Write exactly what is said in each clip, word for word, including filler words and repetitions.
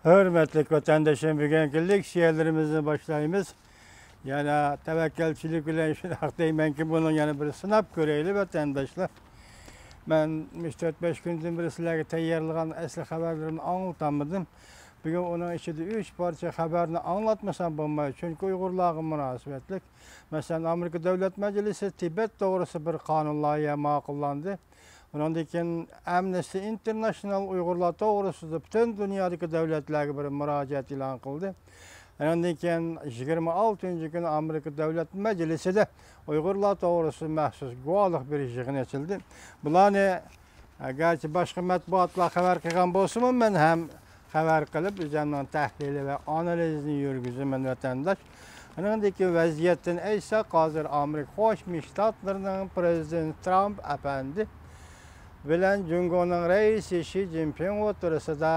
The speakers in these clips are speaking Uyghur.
ھۆرمەتلىك ۋەتەندىشىم، بۈگۈنكى لېكسىيەلىرىمىزنى باشلايمىز. يەنە تەۋەككەلچىلىك بىلەن شۇنداق دەيمەنكى، بۇنى يەنە بىر سىناپ كۆرەيلى، ۋەتەنداشلار. مەن مۇشۇ تۆت-بەش كۈندىن بېرى سىلەرگە تەييارلىغان ئەسلى خەۋەرلىرىمنى ئاڭلىتالمىدىم. بۈگۈن ئۇنىڭ ئىچىدە ئۈچ پارچە خەۋەرنى ئاڭلاتمىسام بولمايدۇ، چۈنكى ئۇيغۇرلارغا مۇناسىۋەتلىك. مەسىلەن، ئامېرىكا دۆلەت مەجلىسى تىبەت توغرىسىدا بىر قانۇن لايىھە ماقۇللاندى. ئۇنىڭدىن كېيىن ئەمنىستى ئىنتېرناشنال ئۇيغۇرلار توغرىسىدا پۈتۈن دۇنيادىكى دۆلەتلەرگە بىر مۇراجىئەت ئېلان قىلدى. ئۇنىڭدىن كېيىن يىگىرمە ئالتىنچى كۈنى ئامېرىكا دۆلەت مەجلىسىدە ئۇيغۇرلار توغرىسىدا مەخسۇس گۇۋاھلىق بېرىش يىغىنى ئېچىلدى. بۇلارنى، ئەگەرچە باشقا مەتبۇئاتلار خەۋەر قىلغان بولسىمۇ، مەن ھەم خەۋەر قىلىپ، ئۆزۈمنىڭ تەھلىلى ۋە ئانالىزىنى يۈرگۈزىمەن، ۋەتەنداش. ئۇنىڭدىكى ۋەزىيەتتىن ئېيتساق، ھازىر ئامېرىكا قوشما شتاتلىرىنىڭ پرېزىدېنتى ترامپ ئەپەندى بىلەن جۇڭگونىڭ رەئىسى شى جىنپىڭ ئوتتۇرىسىدا،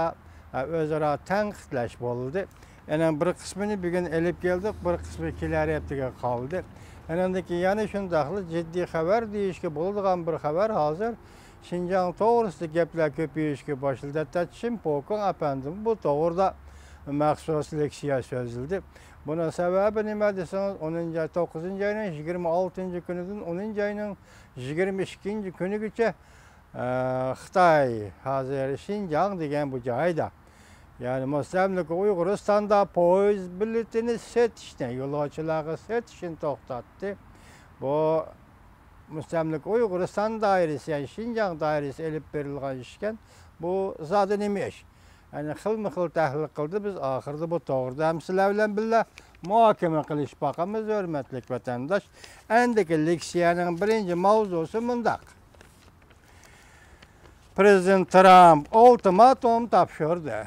ئە، ئۆزئارا تەنقىدلەش بولدى. ئېنىڭ بىر قىسمىنى بۈگۈن ئېلىپ كەلدۇق، بىر قىسمى كېلەر ھەپتىگە قالدى. ئېنىڭدىن كېيىن يەنە شۇنداقلا جىددىي خەۋەر دېيىشكە بولىدىغان بىر خەۋەر ھازىر شىنجاڭ توغرىسىدا گەپلەر كۆپىيىشكە باشلىدى. ھەتتا چىن پوكۇڭ ئەپەندىمۇ بۇ توغرىدا مەخسۇس لېكسىيە سۆزلىدى. بۇنىڭ سەۋەبى نېمە دېسىڭىز، ئونىنچى ئاي، توققۇزىنچى ئاينىڭ يىگىرمە ئالتىنچى كۈنىدىن ئونىنچى ئاينىڭ يىگىرمە ئىككىنچى كۈنىگىچە، ئە، خىتاي ھازىر شىنجاڭ دېگەن بۇ جايدا، يەنى مۇستەملىكە ئۇيغۇرىستاندا پويىز بېلىتىنى سېتىشنى، يولۇچىلارغا سېتىشنى توختاتتى. بۇ مۇستەملىكە ئۇيغۇرىستان دائىرىسى، يەنى شىنجاڭ دائىرىسى ئېلىپ بېرىلغان ئىشكەن. بۇ زادى نېمە ئىش؟ يەنى خىلمۇ خىل تەھلىل قىلدى. بىز ئاخىرىدا بۇ توغرىدا ھەم سىلەر بىلەن بىللە مۇھاكىمە قىلىشىپ باقىمىز، ھۆرمەتلىك ۋەتەنداش. ئەندىكى لېكسىيەنىڭ بىرىنچى ماۋزۇسى مۇنداق. پرېزىدېنت ترامپ ئۇلتىماتوم تاپشۇردى.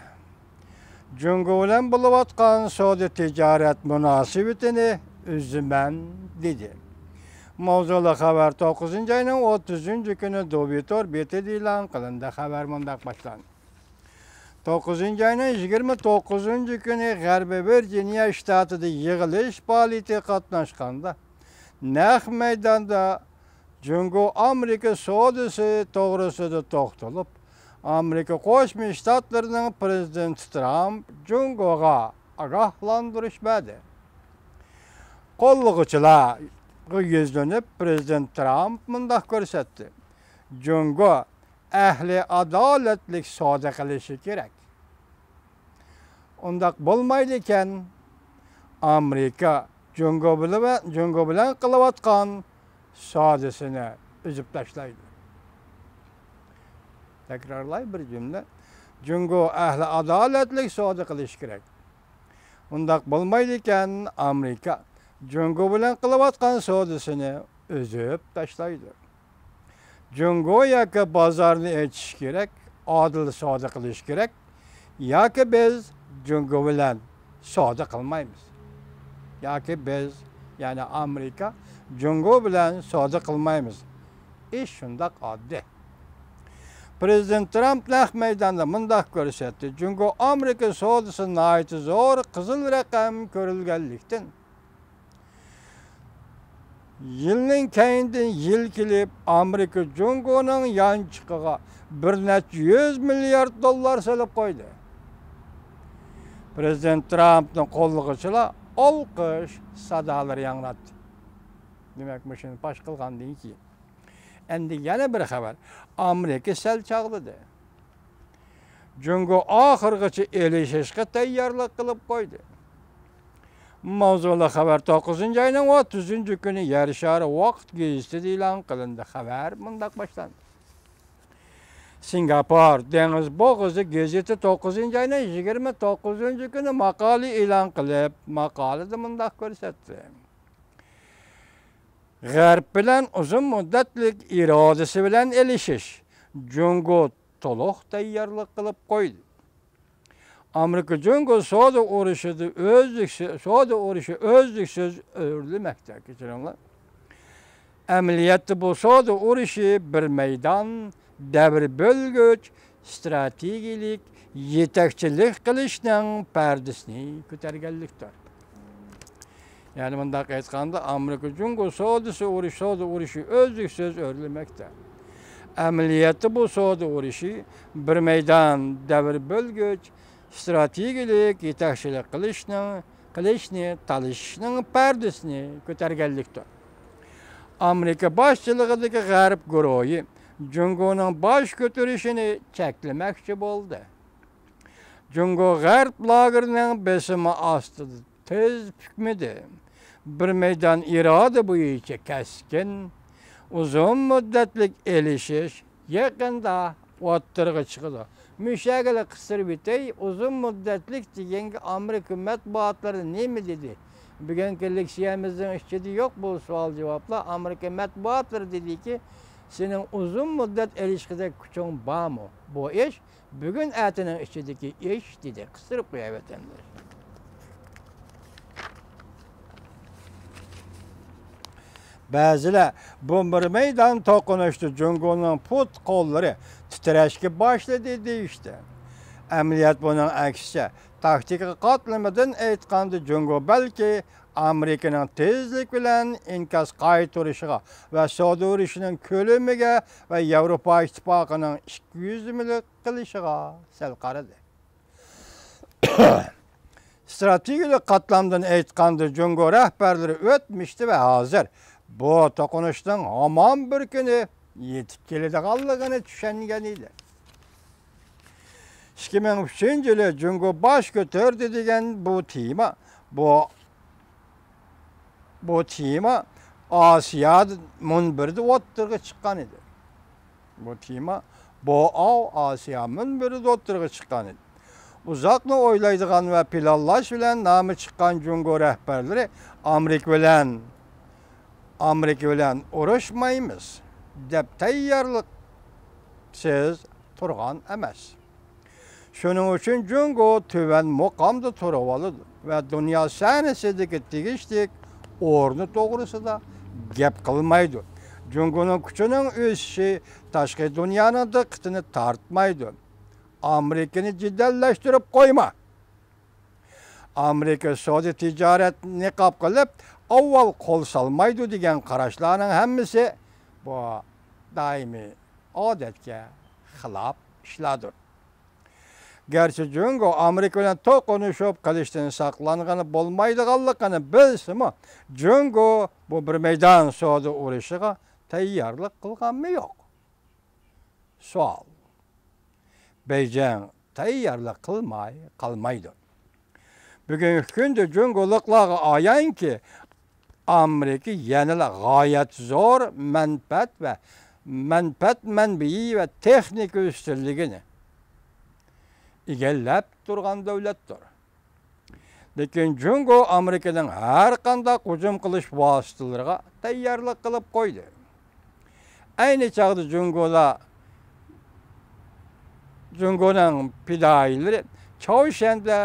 جۇڭگو بىلەن بولۇۋاتقان سودا تىجارەت مۇناسىۋىتىنى ئۈزىمەن، دېدى. ماۋزۇلۇق خەۋەر توققۇزىنچى ئاينىڭ ئوتتۇزىنچى كۈنى دوبى تور بېتىدە ئېلان قىلىندى. خەۋەر مۇنداق باشلاندى. توققۇزىنچى ئاينىڭ يىگىرمە توققۇزىنچى كۈنى غەربىي ۋىرجىنىيە شتاتىدا يىغىلىش پائالىيىتىگە قاتناشقاندا، نەق مەيداندا جۇڭگو ئامېرىكا سودىسى توغرىسىدا توختىلىپ، ئامېرىكا قوشما شتاتلىرىنىڭ پرېزىدېنتى ترامپ جۇڭگوغا ئاگاھلاندۇرۇش بەردى. قوللىغۇچىلارغا يۈزلىنىپ، پرېزىدېنت ترامپ مۇنداق كۆرسەتتى: جۇڭگو ئەھلى ئادالەتلىك سودا قىلىشى كېرەك. ئۇنداق بولمايدىكەن، ئامېرىكا جۇڭگو بىلەن، جۇڭگو بىلەن قىلىۋاتقان سودىسىنى ئۈزۈپ تاشلايدۇ. تەكرارلاي بىر جۈملە. جۇڭگو ئەھلى ئادالەتلىك سودا قىلىشى كېرەك. ئۇنداق بولمايدىكەن، ئامېرىكا جۇڭگو بىلەن قىلىۋاتقان سودىسىنى ئۈزۈپ تاشلايدۇ. جۇڭگو ياكى بازارنى ئېچىش كېرەك، ئادىل سودا قىلىش كېرەك، ياكى بىز جۇڭگو بىلەن سودا قىلمايمىز. ياكى بىز، يەنى ئامېرىكا، جۇڭگو بىلەن سودا قىلمايمىز. ئىش شۇنداق ئاددىي. پرېزىدېنت ترامپ نەق مەيداندا مۇنداق كۆرسەتتى: جۇڭگو ئامېرىكا سودىسى ناھايىتى زور قىزىل رەقەم كۆرۈلگەنلىكتىن، يىلنىڭ كەينىدىن يىل كېلىپ، ئامېرىكا جۇڭگونىڭ يانچۇقىغا بىر نەچچە يۈز مىليارد دوللار سېلىپ قويدى. پرېزىدېنت ترامپنى قوللىغۇچىلار ئالقىش سادالىرى ياڭراتتى. دېمەك، مۇشۇنى پاش قىلغاندىن كېيىن، ئەمدى يەنە بىر خەۋەر. ئامېرىكا سەل چاغلىدى. جۇڭگو ئاخىرغىچە ئېلىشىشقا تەييارلىق قىلىپ قويدى. ماۋزۇلۇق خەۋەر توققۇزىنچى ئاينىڭ ئوتتۇزىنچى كۈنى يەر شارى ۋاقىت گېزىتىدە ئېلان قىلىندى. خەۋەر مۇنداق باشلاندى. سىنگاپور دېڭىز بوغۇزى گېزىتى توققۇزىنچى ئاينىڭ يىگىرمە توققۇزىنچى كۈنى ماقالە ئېلان قىلىپ، ماقالىدە مۇنداق كۆرسەتتى: غەرب بىلەن ئۇزۇن مۇددەتلىك ئىرادىسى بىلەن ئېلىشىش. جۇڭگو تولۇق تەييارلىق قىلىپ قويدى. ئامېرىكا جۇڭگو سودا ئۇرۇشىدا ئۈزلۈكسىز، سودا ئۇرۇشى ئۈزلۈكسىز ئۆرلىمەكتە. كەچۈرۈڭلار. ئەمەلىيەتتە بۇ سودا ئۇرۇشى بىر مەيدان دەۋر بۆلگۈچ، ئىستراتېگىيەلىك يېتەكچىلىك قىلىشنىڭ پەردىسىنى كۆتەرگەنلىكتۇر. يەنى مۇنداق ئېيتقاندا، ئامېرىكا جۇڭگو سودىسى ئۇرۇش، سودا ئۇرۇشى ئۈزلۈكسىز ئۆرلىمەكتە. ئەمەلىيەتتە بۇ سودا ئۇرۇشى بىر مەيدان دەۋر بۆلگۈچ، ئىستراتېگىيەلىك يېتەكچىلىك قىلىشنىڭ، قىلىشنى تالىشىشنىڭ پەردىسىنى كۆتەرگەنلىكتۇر. ئامېرىكا باشچىلىقىدىكى غەرب گۇرۇھى جۇڭگونىڭ باش كۆتۈرۈشىنى چەكلىمەكچى بولدى. جۇڭگو غەرب لاگېرىنىڭ بېسىمى ئاستىدا تىز پۈكمىدى. بىر مەيدان ئىرادە بويىچە كەسكىن، ئۇزۇن مۇددەتلىك ئېلىشىش يېقىندا ئوتتۇرىغا چىقىدۇ. مۇشۇ يەرگىلا قىستۇرۇپ ئۆتەي، ئۇزۇن مۇددەتلىك دېگەنگە ئامېرىكا مەتبۇئاتلىرى نېمە دېدى؟ بۈگۈنكى لېكسىيەمىزنىڭ ئىچىدە يوق بۇ سوئال-جاۋابلار. ئامېرىكا مەتبۇئاتلىرى دېدىكى، سېنىڭ ئۇزۇن مۇددەت ئېلىشقۇدەك كۈچۈڭ بارمۇ؟ بۇ ئىش بۈگۈن ئەتىنىڭ ئىچىدىكى ئىش، دېدى، قىستۇرۇپ قوياي، ۋەتەنداش. بەزىلەر بۇ بىر مەيدان توقۇنۇشتا جۇڭگونىڭ پۇت-قوللىرى تىترەشكە باشلىدى دېيىشتى. ئەمەلىيەت بۇنىڭ ئەكسىچە، تاكتىكا قاتلىمىدىن ئېيتقاندا، جۇڭگو بەلكى ئامېرىكىنىڭ تېزلىك بىلەن ئىنكاس قايتۇرۇشىغا ۋە سودا ئۇرۇشىنىڭ كۆلىمىگە ۋە ياۋروپا ئىتتىپاقىنىڭ ئىككى يۈزلىمىلىك قىلىشىغا سەل قارىدى. ئىستراتېگىيەلىك قاتلامدىن ئېيتقاندا، جۇڭگو رەھبەرلىرى ئۆتمۈشتە ۋە ھازىر بۇ توقۇنۇشنىڭ ھامان بىر كۈنى يېتىپ كېلىدىغانلىقىنى چۈشەنگەن ئىدى. ئىككى مىڭ ئۈچىنچى يىلى جۇڭگو باش كۆتۈردى دېگەن بۇ تېما، بۇ، بۇ تېما ئاسىيا مۇنبىرىدە ئوتتۇرىغا چىققان ئىدى. بۇ تېما بوئاۋ ئاسىيا مۇنبىرىدە ئوتتۇرىغا چىققان ئىدى. ئۇزاقنى ئويلايدىغان ۋە پىلانلاش بىلەن نامى چىققان جۇڭگو رەھبەرلىرى ئامېرىكا بىلەن، ئامېرىكا بىلەن ئۇرۇشمايمىز دەپ تەييارلىقسىز تۇرغان ئەمەس. شۇنىڭ ئۈچۈن جۇڭگو تۆۋەن مۇقامدا تۇرۇۋالىدۇ ۋە دۇنيا سەھنىسىدىكى تېگىشلىك ئورنى توغرىسىدا گەپ قىلمايدۇ. جۇڭگونىڭ كۈچىنىڭ ئۆسۈشى تاشقى دۇنيانىڭ دىققىتىنى تارتمايدۇ. ئامېرىكىنى جېدەللەشتۈرۈپ قويما. ئامېرىكا سودا تىجارەت نىقاب قىلىپ، ئاۋۋال قول سالمايدۇ دېگەن قاراشلارنىڭ ھەممىسى بۇ دائىمىي ئادەتكە خىلاپ ئىشلاردۇر. گەرچە جۇڭگو ئامېرىكا بىلەن توقۇنۇشۇپ قېلىشتىن ساقلانغىلى بولمايدىغانلىقىنى بىلسىمۇ، جۇڭگو بۇ بىر مەيدان سودا ئۇرۇشىغا تەييارلىق قىلغانمۇ يوق؟ سوئال. بېيجىڭ تەييارلىق قىلماي قالمايدۇ. بۈگۈنكى كۈندە جۇڭگولۇقلارغا ئايانكى، ئامېرىكا يەنىلا غايەت زور مەنپەئەت ۋە مەنپەئەت مەنبىيى ۋە تېخنىكا ئۈستۈنلۈكىنى ئىگىلەپ تۇرغان دۆلەتتۇر. لېكىن جۇڭگو ئامېرىكىنىڭ ھەر قانداق ھۇجۇم قىلىش ۋاسىتىلىرىغا تەييارلىق قىلىپ قويدى. ئەينى چاغدا جۇڭگولار، جۇڭگونىڭ پىدائىيلىرى چاۋشيەندە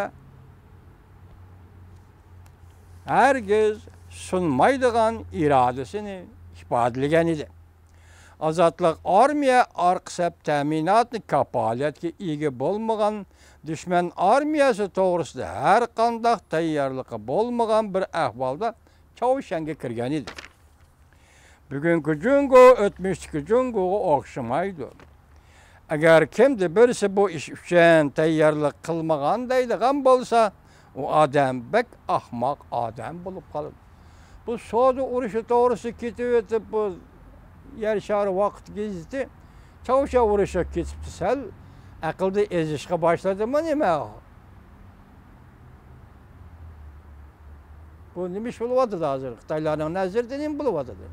ھەرگىز سۇنمايدىغان ئىرادىسىنى ئىپادىلىگەن ئىدى. ئازادلىق ئارمىيە ئارقا سەپ تەمىناتى كاپالەتكە ئىگە بولمىغان، دۈشمەن ئارمىيەسى توغرىسىدا ھەر قانداق تەييارلىقى بولمىغان بىر ئەھۋالدا چاۋشيەنگە كىرگەن ئىدى. بۈگۈنكى جۇڭگو ئۆتمۈشتىكى جۇڭگوغا ئوخشىمايدۇ. ئەگەر كىمدە بىرسى بۇ ئىش ئۈچۈن تەييارلىق قىلمىغان دەيدىغان بولسا، ئۇ ئادەم بەك ئاخماق ئادەم بولۇپ قالىدۇ. بۇ سودا ئۇرۇشى توغرىسىدا كېتىۋېتىپ، بۇ يەر شارى ۋاقىت گېزىتى چاۋشيەن ئۇرۇشىغا كېتىپتۇ سەل. ئەقىلدە ئېزىشقا باشلىدىمۇ نېمە؟ بۇ نېمە ئىش بولۇۋاتىدۇ ھازىر؟ خىتايلارنىڭ نەزىرىدە نېمە بولۇۋاتىدۇ؟